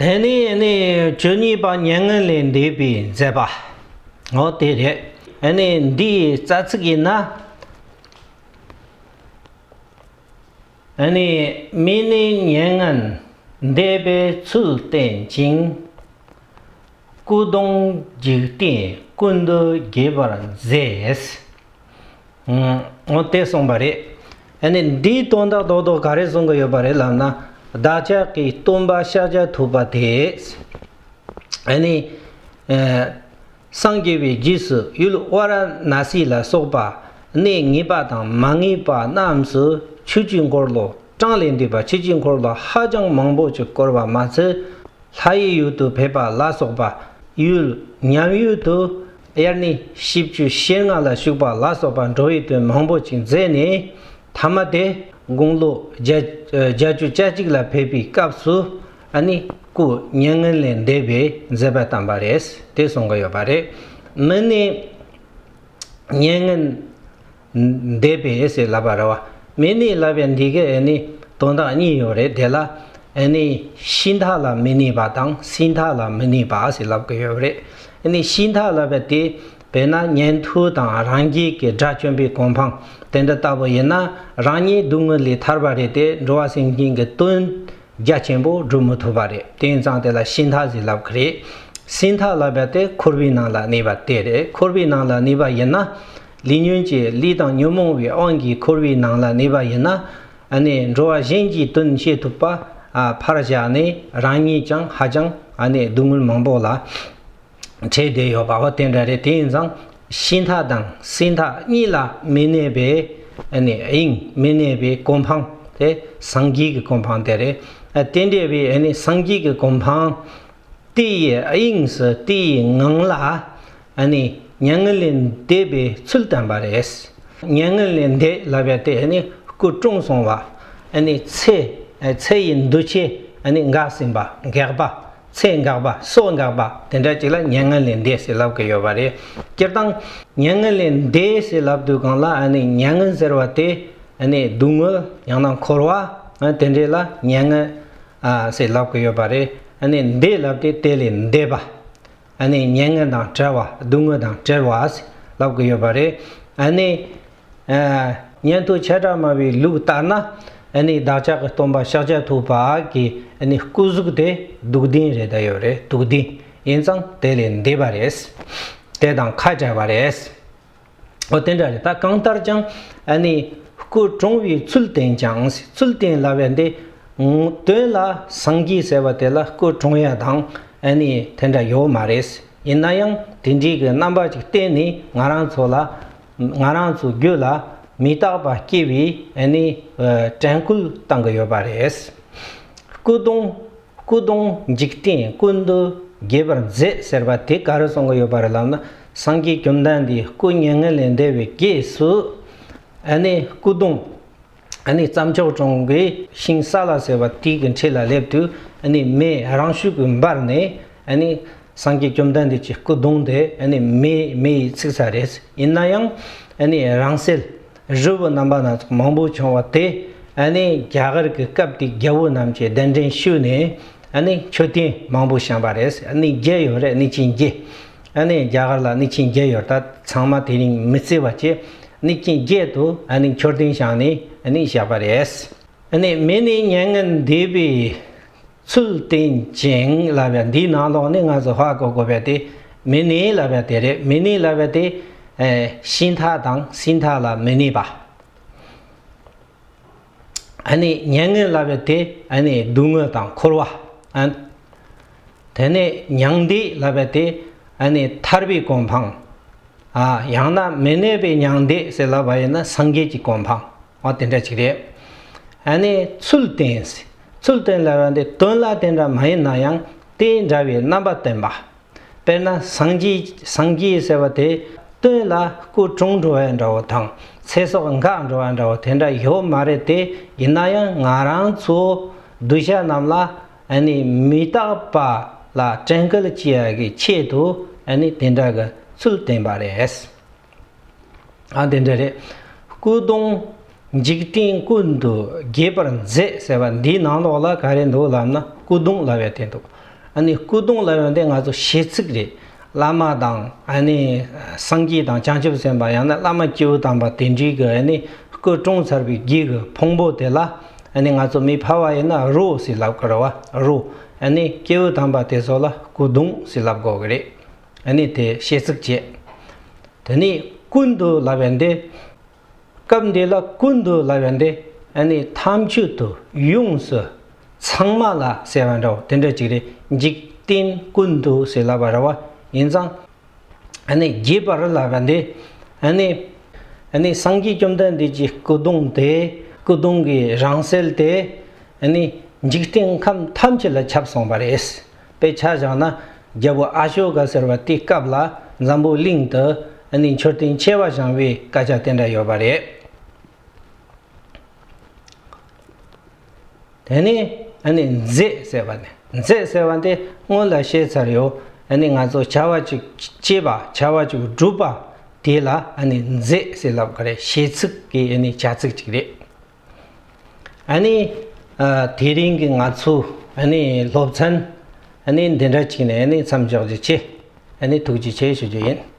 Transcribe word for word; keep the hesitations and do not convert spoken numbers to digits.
ཨ་ནི་ཨ་ནི་བཅུ་གཉིས་པ་མྱ་ངན་ལས་འདས་པའི་མཛད་པ། འོ་དེ་རེད། ཨ་ནི་འདིའི་རྩ་ཚིག་ཡིན་ན། ཨ་ནི་མི་ནི་མྱ་ངན་འདས་པའི་ཚུལ་བསྟན་ཅིང་། སྐུ་གདུང་འཇིག་རྟེན་ཀུན་ཏུ་རྒྱས་པར་མཛད། ཨང་། འོ་དེ་གསུངས་པ་རེད། ཨ་ནི་འདིའི་དོན་དག་རྡོག་རྡོག་ག་རེ་གསུང་གི་ཡོད་པ་རེད་ལབ་ན། བདག་ཅག་གི་སྟོན་པ་ཤཱཀྱ་ཐུབ་པ་དེས། ཨ་ནི། ཨ། སངས་རྒྱས་པའི་རྗེས་སུ་ཡུལ་ཝཱ་ར་ཎཱ་སི་ལ་སོགས་པ་གནས་ངེས་པ་དང་མ་ངེས་པ་རྣམས་སུ་ཆོས་ཀྱི་འཁོར་ལོ་གྲངས་ལས་འདས་པ་ཆོས་ཀྱི་འཁོར་ལོ་ཧ་ཅང་མང་པོ་ཅིག་བསྐོར་བ་མ་ཚད། ལྷ་ཡི་ཡུལ་དུ་ཕེབས་པ་ལ་སོགས་པ་ཡུལ་ཉམས་ཡུལ་དུ་དབྱར་གནས་བཞི་བཅུ་ཞེ་ལྔ་ལ་བཞུགས་པ་ལ་སོགས་པ་འགྲོ་བའི་དོན་མང་པོ་ཅིག་མཛད་ནས། ཐ་མ་དེ་དགུང་ལོ་བརྒྱད་བརྒྱད་ཅུ་གྱ་གཅིག་ལ་ཕེབས་པའི་སྐབས་སུ། ཨ་ནི་སྐུ་མྱ་ངན་ལས་འདས་པའི་མཛད་པ་བསྟན་པ་རེད། དེ་གསུང་གི་ཡོད་པ་རེད། མི་ནི་མྱ་ངན་འདས་པའི་ཟེར་ལབ་པ་རེད་བ། མི་ནི་ལབ་པའི་འདི་གའི་ཨ་ནི་དོན་དག་གཉིས་ཡོད་རེད། དེ་ལ་ཨ་ནི་ཤི་མཐའ་ལ་མི་གནས་པ་དང་སྲིད་མཐའ་ལ་མི་གནས་པ་ཟེར་ལབ་གི་ཡོད་རེད། ཨ་ནི་ཤི་མཐའ་ལབ་པ་དེ་དཔེར་ན་ཉན་ཐོས་དང་རང་རྒྱལ་གྱི་དགྲ་བཅོམ་པའི་གོ་འཕང་དེ་འདྲ་ལྟ་བུ་ཡིན་ན། རང་ཉིད་སྡུག་བསྔལ་ལས་ཐར་བ་རེད་དེ། འགྲོ་བ་སེམས་ཅན་གྱི་དོན་རྒྱ་ཆེན་པོ་སྒྲུབ་མི་ཐུབ་པ་རེད། དེ་ཡིན་ཙང་དེ་ལ་ཤི་མཐའ་ཟེར་ལབ་གི་རེད། སྲིད་མཐའ་ལབ་པ་དེ་འཁོར་བའི་ནང་ལ་གནས་པ་དེ་རེད། འཁོར་བའི་ནང་ལ་གནས་པ་ཡིན་ན། ལས་ཉོན་གྱི་ལས་དང་ཉོན་མོངས་པའི་དབང་གིས་འཁོར་བའི་ནང་ལ་གནས་པ་ཡིན་ན། ཨ་ནི་འགྲོ་བ་གཞན་གྱི་དོན་བྱེད་ཐུབ་པ། ཨ། ཕར་བཞག་ནས་རང་ཉིད་ཀྱང་ཧ་ཅང་ཨ་ནི་སྡུག་བསྔལ་མང་པོ་ལ་འཕྲད་བསྡད་ཡོད་པ་བ་དེ་འདྲ་རེད། དེ་ཡིན་ཙང་ཤི་མཐའ་དང་སྲིད་མཐའ་གཉིས་ལ་མི་གནས་པའི་ཨ་ནི་དབྱིངས། མི་གནས་པའི་གོ་འཕང་དེ་སངས་རྒྱས་ཀྱི་གོ་འཕང་དེ་རེད། ཨ། དེ་འདྲ་བའི་ཨ་ནི་སངས་རྒྱས་ཀྱི་གོ་འཕང་དེ་ཡི་དབྱིངས་སུ་དེ་ཡི་ངང་ལ་ཨ་ནི་མྱ་ངན་ལས་འདས་པའི་ཚུལ་བསྟན་པ་རེད། མྱ་ངན་ལས་འདས་ལབ་ཡ་དེ་ཨ་ནི་སྐུ་གྲོངས་སོང་བ། ཨ་ནི་ཚེ། ཚེ་ཡི་འདུ་བྱེད་ཨ་ནི་འགགས་ཟིན་པ། འགག་པ། ཚེ་འགག་པ། སྲོག་འགག་པ། དེ་འདྲ་ཅིག་ལ་མྱ་ངན་ལས་འདས་ཟེར་ལབ་ཀྱི་ཡོད་པ་རེད། སྤྱིར་བཏང་མྱ་ངན་ལས་འདས་ཟེར་ལབ་དུས་སྒང་ལ་ཨ་ནི་མྱ་ངན་ཟེར་བ་དེ་ཨ་ནི་སྡུག་བསྔལ་ཡང་ན་འཁོར་བ། ཨ། དེ་འདྲ་ལ་མྱ་ངན་ཨ་ཟེར་ལབ་ཀྱི་ཡོད་པ་རེད། ཨ་ནི་འདས་ལབ་དེ་དེ་ལས་འདས་པ། ཨ་ནི་མྱ་ངན་དང་བྲལ་བ། སྡུག་བསྔལ་དང་བྲལ་བ་ཟེར་ལབ་ཀྱི་ཡོད་པ་རེད། ཨ་ནི། ཨ། ཉན་ཐོས་བྱེ་བྲག་སྨྲ་བའི་ལུགས་ལྟར་ན། ཨ་ནི་བདག་ཅག་གི་སྟོན་པ་ཤཱཀྱ་ཐུབ་པ་གི་ཨ་ནི་སྐུ་གཟུགས་དེ་སྡུག་བདེན་རེད། ད་ཡོད་རེད། སྡུག་བདེན་ཡིན་ཙང་དེ་ལས་འདས་པ་རེད། དེ་དང་ཁ་བྲལ་བ་རེད། འོ་དེ་འདྲ་རེད། ད་གང་ལྟར་ཀྱང་ཨ་ནི་སྐུ་གྲོངས་པའི་ཚུལ་བསྟན་ཀྱང་། ཚུལ་བསྟན་ལབ་ཡ་འདི་དོན་ལ་སངས་རྒྱས་ཟེར་བ་དེ་ལ་སྐུ་གྲོངས་ཡ་དང་ཨ་ནི་དེ་འདྲ་ཡོད་མ་རེད། ཡིན་ན་ཡང་དེ་འདྲའི་གི་རྣམ་པ་ཅིག་བསྟན་ནས་ང་རང་ཚོ་ལ། ང་རང་ཚོའི་རྒྱུད་ལ་མི་རྟག་པ་སྐྱེ་བའི་ཨ་ནི་དྲན་སྐུལ་བཏང་གི་ཡོད་པ་རེད། སྐུ་གདུང་། སྐུ་གདུང་འཇིག་རྟེན་ཀུན་ཏུ་རྒྱས་པར་མཛད་ཟེར་བ་དེ་ག་རེ་གསུང་གི་ཡོད་པ་རེད་ལབ་ན། སངས་རྒྱས་བཅོམ་ལྡན་འདས་སྐུ་མྱ་ངན་ལས་འདས་པའི་རྗེས་སུ་ཨ་ནི་སྐུ་གདུང་། ཨ་ནི་རྩྭ་མཆོག་གྲོང་གི་ཤིང་སཱ་ལ་ཟེར་བ་དེ་གི་འཁྲིས་ལ་སླེབས་དུས། ཨ་ནི་མེ་རང་ཤུགས་ཀྱིས་འབར་ནས་ཨ་ནི་སངས་རྒྱས་བཅོམ་ལྡན་འདས་ཀྱི་སྐུ་གདུང་དེ་ཨ་ནི་མེ་མེ་ཡིས་ཚིག་ཚར་རེད། ཡིན་ན་ཡང་ཨ་ནི་རང་གསལ་རི་བོ་རྣམ་པ་སྣ་ཚོགས་མང་པོ་བྱུང་བ་དེ་ཨ་ནི་རྒྱ་གར་གྱི་སྐབས་དེའི་རྒྱལ་པོ་རྣམས་ཀྱིས་གདན་འདྲེན་ཞུས་ནས། ཨ་ནི་མཆོད་རྟེན་མང་པོ་བཞེངས་པ་རེད། ཨ་ནི་བརྒྱད་ཡོད་རེད། གནས་ཆེན་བརྒྱད། ཨ་ནི་རྒྱ་གར་ལ་གནས་ཆེན་བརྒྱད་ཡོད། ད་ཚང་མ་དེ་རིང་མི་བརྩི་བ་བྱས། གནས་ཆེན་བརྒྱད་དུ་ཨ་ནི་མཆོད་རྟེན་བཞེངས་ནས་ཨ་ནི་བཞག་པ་རེད། ཨ་ནི་མི་ནི་མྱ་ངན་འདས་པའི་ཚུལ་བསྟན་ཅིང་ལབ་ཡ་འདིའི་ནང་ལོགས་ནས་ང་ཚོ་ཧ་གོ་དགོས་པ་དེ། མི་ནི་ལབ་ཡ་དེ་རེད། མི་ནི་ལབ་ཡ་དེ་ཨེ་ཤི་མཐའ་དང་སྲིད་མཐའ་ལ་མི་གནས་པ། ཨ་ནི་མྱ་ངན་ལབ་ཡ་དེ་ཨ་ནི་སྡུག་བསྔལ་དང་འཁོར་བ། ཨ། དེ་ནས་མྱང་འདས་ལབ་ཡ་དེ་ཨ་ནི་ཐར་པའི་གོ་འཕང་། ཨ། ཡང་ན་མི་གནས་པའི་མྱང་འདས་ཟེར་ལབ་པ་ཡིན་ན་སངས་རྒྱས་ཀྱི་གོ་འཕང་། འོ་དེ་འདྲ་ཅིག་རེད། ཨ་ནི་ཚུལ་བསྟན། ཚུལ་བསྟན་ལབ་ཡ་འདི་དོན་ལ་དེ་འདྲ་མ་ཡིན་ན་ཡང་དེ་འདྲ་བའི་རྣམ་པ་བསྟན་པ། དཔེར་ན་སངས་རྒྱས། སངས་རྒྱས་ཟེར་བ་དེ་དོན་ལ་སྐུ་གྲོངས་འགྲོ་བ་འདྲ་བོ་དང་ཚེ་སྲོག་འགག་འགྲོ་བ་འདྲ་བོ་དེ་འདྲ་ཡོད་མ་རེད་དེ། ཡིན་ན་ཡང་ང་རང་ཚོ་གདུལ་བྱ་རྣམས་ལ་ཨ་ནི་མི་རྟག་པ་ལ་དྲན་སྐུལ་བྱེད་ཡ་གི་ཆེད་དུ་ཨ་ནི་དེ་འདྲ་གི་ཚུལ་བསྟན་པ་རེད། ཨ། དེ་འདྲ་རེད། སྐུ་གདུང་འཇིག་རྟེན་ཀུན་ཏུ་རྒྱས་པར་མཛད་ཟེར་བ་འདིའི་ནང་ལོགས་ལ་ག་རེ་འདུག་ལབ་ན། སྐུ་གདུང་ལབ་ཡ་དེ་འདུག་ཨ་ནི་སྐུ་གདུང་ལབ་ཡ་དེ་ང་ཚོ་བཤད་ཚིག་རེད། བླ་མ་དང་ཨ་ནི་སངས་རྒྱས་དང་བྱང་ཆུབ་སེམས་དཔའ་ཡང་ན་བླ་མ་སྐྱེས་བུ་དམ་པ་དེ་འདྲའི་གི་ཨ་ནི་སྐུ་བཀྲོངས་ཚར་བའི་རྗེས་ཀྱི་ཕུང་པོ་དེ་ལ་ཨ་ནི་ང་ཚོ་མི་ཕལ་བ་ཡིན་ན་རོ་ཟེར་ལབ་ཀྱི་རེད་བ། རོ། ཨ་ནི་སྐྱེས་བུ་དམ་པ་དེ་ཚོ་ལ་སྐུ་གདུང་ཟེར་ལབ་དགོས་ཀྱི་རེད། ཨ་ནི་དེ་བཤད་ཚིག་བྱས། དེ་ནས་ཀུན་ཏུ་ལབ་ཡ་འདི། སྐབས་འདི་ལ་ཀུན་ཏུ་ལབ་ཡ་འདི་ཨ་ནི་ཐམས་ཅད་དུ་ཡོངས་སུ་ཚང་མ་ལ་ཟེར་བ་འདྲ་བོ་དེ་འདྲ་ཅིག་རེད། འཇིག་རྟེན་ཀུན་ཏུ་ཟེར་ལབ་པ་རེད་བ། ཡིན་ཙང་ཨ་ནི་རྒྱས་པར་ལབ་པ་འདི་ཨ་ནི་ཨ་ནི་སངས་རྒྱས་བཅོམ་ལྡན་འདས་ཀྱི་སྐུ་གདུང་དེ། སྐུ་གདུང་གི་རང་གསལ་དེ་ཨ་ནི་འཇིག་རྟེན་ཁམས་ཐམས་ཅད་ལ་ཁྱབ་སོང་བ་རེད། དཔེ་ཆ་བཞག་ན་རྒྱལ་པོ་ཨ་ཤོ་ཀ་ཟེར་བ་དེའི་སྐབས་ལ་འཛམ་བུ་གླིང་དུ་ཨ་ནི་མཆོད་རྟེན་ཆེ་བ་བཞེངས་པའི་སྐད་ཆ་དེ་འདྲ་ཡོད་པ་རེད། དེ་ནས་ཨ་ནི་མཛད་ཟེར་བ་ནི། མཛད་ཟེར་བ་འདི་སྔོན་ལ་བཤད་ཚར་ཡོད། ཨ་ནི་ང་ཚོ་བྱ་བ་ཅིག་བྱེད་པ། བྱ་བ་ཅིག་སྒྲུབ་པ་དེ་ལ་ཨ་ནི་མཛད་ཟེར་ལབ་ཀྱི་རེད། བྱེད་ཚིག་གི་ཨ་ནི་བྱ་ཚིག་ཅིག་རེད། ཨ་ནི་ཨ་དེ་རིང་གི་ང་ཚོ་ཨ་ནི་སློབ་ཚན་ཨ་ནི་འདི་འདྲ་ཅིག་ནས་ཨ་ནི་མཚམས་འཇོག་རྒྱུ་བྱས། ཨ་ནི་ཐུགས་རྗེ་ཆེ་ཞུ་རྒྱུ་ཡིན།